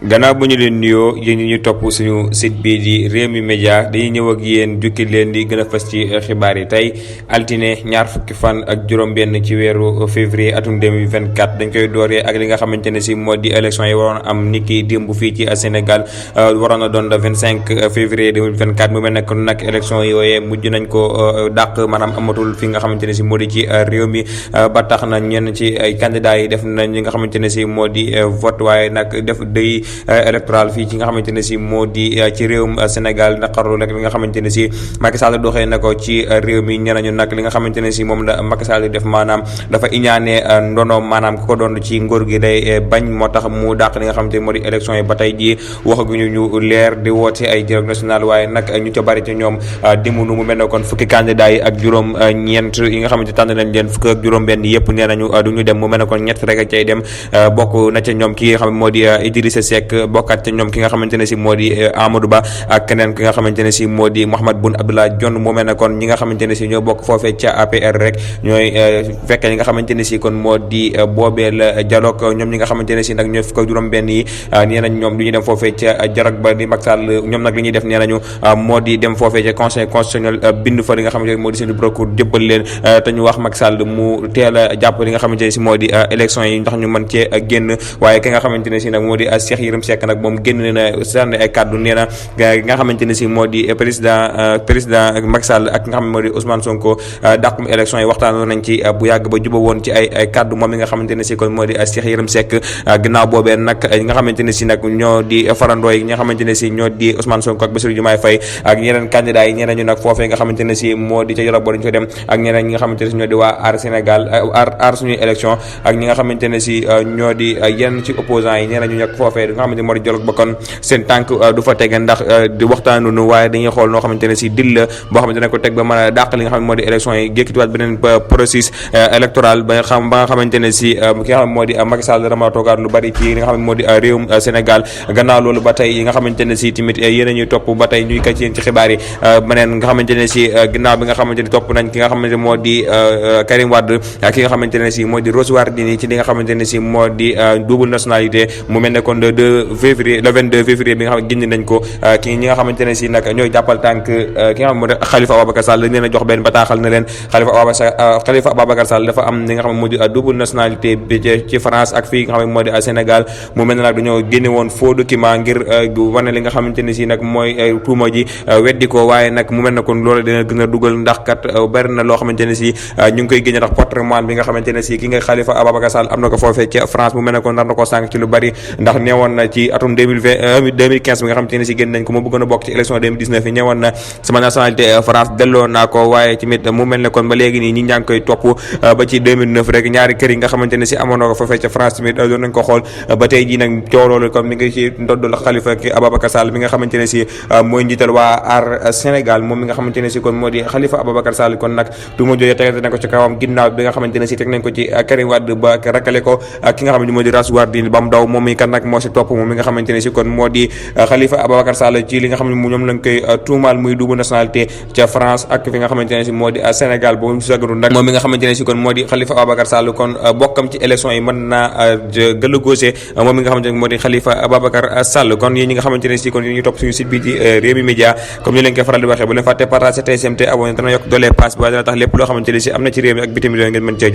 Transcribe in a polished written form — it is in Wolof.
gannaaw bu ñu leen nuyoo yéen ñi ñu topp suñu site bii di Rewmi Média dañuy ñëw ak yéen jukki leen di gën a fës ci xibaar yi tey altine ñaar fukki fan ak juróom-benn ci weeru février atum 2024 dañ koy dooree ak li nga xamante ne si moo di élection yi waroon am ni ki démb fii ci Sénégal waroon a doon le 25 février 2024 mu mel ne kon nag élection yooyee mujj nañ ko dàq maanaam amatul fi nga xamante ne si moo di ci réew mi ba tax na ñenn ci ay candidats yi def nañ li nga xamante ne si moo di vote waaye nag def day électoral fii ci nga xamante ne si moo di ci réewum Sénégal naqarlu nag li nga xamante ne si Macky Sall doxee na ko ci réew mi ñe nañu nag li nga xamante ne si moom la Macky Sall def maanaam dafa iñaane ndono maanaam ku ko doon ci ngóor gi day bañ moo tax mu dàq li nga xamante ne moo di élection yi ba tey jii waxaguñu ñu leer di woote ay dialogue national waaye nag ñu ca bari ci ñoom dimunu mu mel ne kon fukki candidat yi ak juróom ñeent yi nga xamante tànn nañ leen fukki ak juróom benn yëpp nee nañu du ñu dem mu mel ne kon ñett rek a cay dem bokk na ca ñoom ki nga xam moo di Idrissa Seck bokkaat ca ñoom ki nga xamante ne si moo di Amadou Ba ak keneen ki nga xamante ne si moo di Mahammed Boun Abdallah Dionne mu mel ne kon ñi nga xamante ne si ñoo bokk foofee ca APR rek ñooy fekk ñi nga xamante ne si kon moo di boobeel dialogue ñoom ñi nga xamante ne si nag ñooy fukk ak juróom benn yi nee nañ ñoom du ñu dem foofee ca dialogue ba di Macky Sall ñoom nag li ñuy def nee nañu moo di dem foofee ca conseil constitutionnel bind fa li nga xamante ne moo di seen recours jëppal leen te ñu wax Macky Sall mu teel a jàpp li nga xamante ne si moo di élection yi ndax ñu mën cee génn waaye ki nga xamante ne si nag moo di Cheikh Yérim Seck nag moom génn na sànni ay kàddu nee na nga xamante ne si moo di président Macky Sall ak nga xam ne moo di Ousmane Sonko dàqum élection yi waxtaanoon nañ ci bu yàgg ba juba woon ci ay kàddu moom mi nga xamante ne si kon moo di Cheikh Yérim Seck ginnaaw boobee nag ñi nga xamante ne si nag ñoo di farandoo yi ñi nga xamante ne si ñoo di Ousmane Sonko ak Bassirou Diomaye Faye ak ñeneen candidat yi ñeneen ñu nag foofee nga xamante ne si moo di ca Yorob boo dañu ko dem ak ñeneen ñi nga xamante ne si ñoo di waa aar Sénégal aar suñuy élection ak ñi nga xamante ne si ñoo di yenn ci opposants yi ñeneen ñu nag foofee nga xamante ne moo di dialogue ba kon seen tànk du fa tege ndax di waxtaanunu waaye dañuy xool noo xamante ne si dil la boo xamante ne ko teg ba mën a dàq li nga xam ne moo di élection yi gékkituwaat beneen processus électoral ba nga xamante ne si ki nga xam ne moo di Macky Sall dama toogaat lu bari ci li nga xam ne moo di réewum Sénégal gannaaw loolu ba tey yi nga xamante ne si tamit yéen a ñuy topp ba tey ñuy kàcc yéen ci xibaar yi beneen nga xamante ne si ginnaaw bi nga xamante ne topp nañ ki nga xamante ne moo di Karim Wade ki nga xamante ne si moo di Rose Wardini ci li nga xamante ne si moo di double nationalité mu mel ne kon le 22 février bi nga xam ne génn nañ ko ki ñi nga xamante ne si nag ñooy jàppal tànk ki nga xam moo di Khalifa Ababacar Sall dañ leen a jox benn bataaxal na leen Khalifa Ababacar Sall dafa am li nga xam ne moo di double nationalité bi ci France ak fii nga xam ne moo di Sénégal mu mel ne nag dañoo génne woon faux document ngir wane li nga xamante ne si nag mooy tuuma ji weddi ko waaye nag mu mel ne kon loolu dina gën a dugal ndax kat bari na loo xamante ne si ñu ngi koy génne ndax patrimoine bi nga xamante ne si ki nga Khalifa Ababacar Sall am na ko foofee ci France mu mel ne kon nar na ko sànq ci lu bari ndax neewoon na ci atum 2015 bi nga xamante ne si génn nañ ko mu bëggoon a bokk ci élection 2019 yi ñëwoon na sama nationalité France delloo naa ko waaye tamit mu mel ne kon ba léegi nii ñi ñaa ngi koy topp ba ci 2009 rek ñaari kër yi nga xamante ne si amoon na ko foofee ca France tamit doon nañ ko xool ba tey jii nag coow loolu comme mi ngi ci ndoddul Khalifa Ababacar Sall mi nga xamante ne si mooy njiital waa aar Sénégal moom mi nga xamante ne si kon moo di Khalifa Ababacar Sall kon nag tuuma jooju tegante na ko ci kawam ginnaaw bi nga xamante ne si teg nañ ko ci Karim Wade ba rakkale ko ak ki nga xamante ne moo di Rose Wardini ba mu daw moom mi kan nag moo si topp moom mi nga xamante ne si kon moo di Khalifa Ababacar Sall ci li nga xam ne ñoom lañ koy tuumaal muy double nationalité ca France ak fi nga xamante ne si moo di Sénégal boobu sagaru nag moom mi nga xamante ne si kon moo di Khalifa Ababacar Sall kon bokkam ci élection yi mën naa gëll góose moom mi nga xamante ne moo di Khalifa Ababacar Sall kon yéen ñi nga xamante ne si kon ñu topp suñu site bi di Rewmi Média comme ni leen koy faral di waxee bu leen fàtte partage TSMT abonné dana yokk doole pass bi waaye dana tax lépp loo xamante ne si am na ci réew mi ak bitim réew ngeen mën cee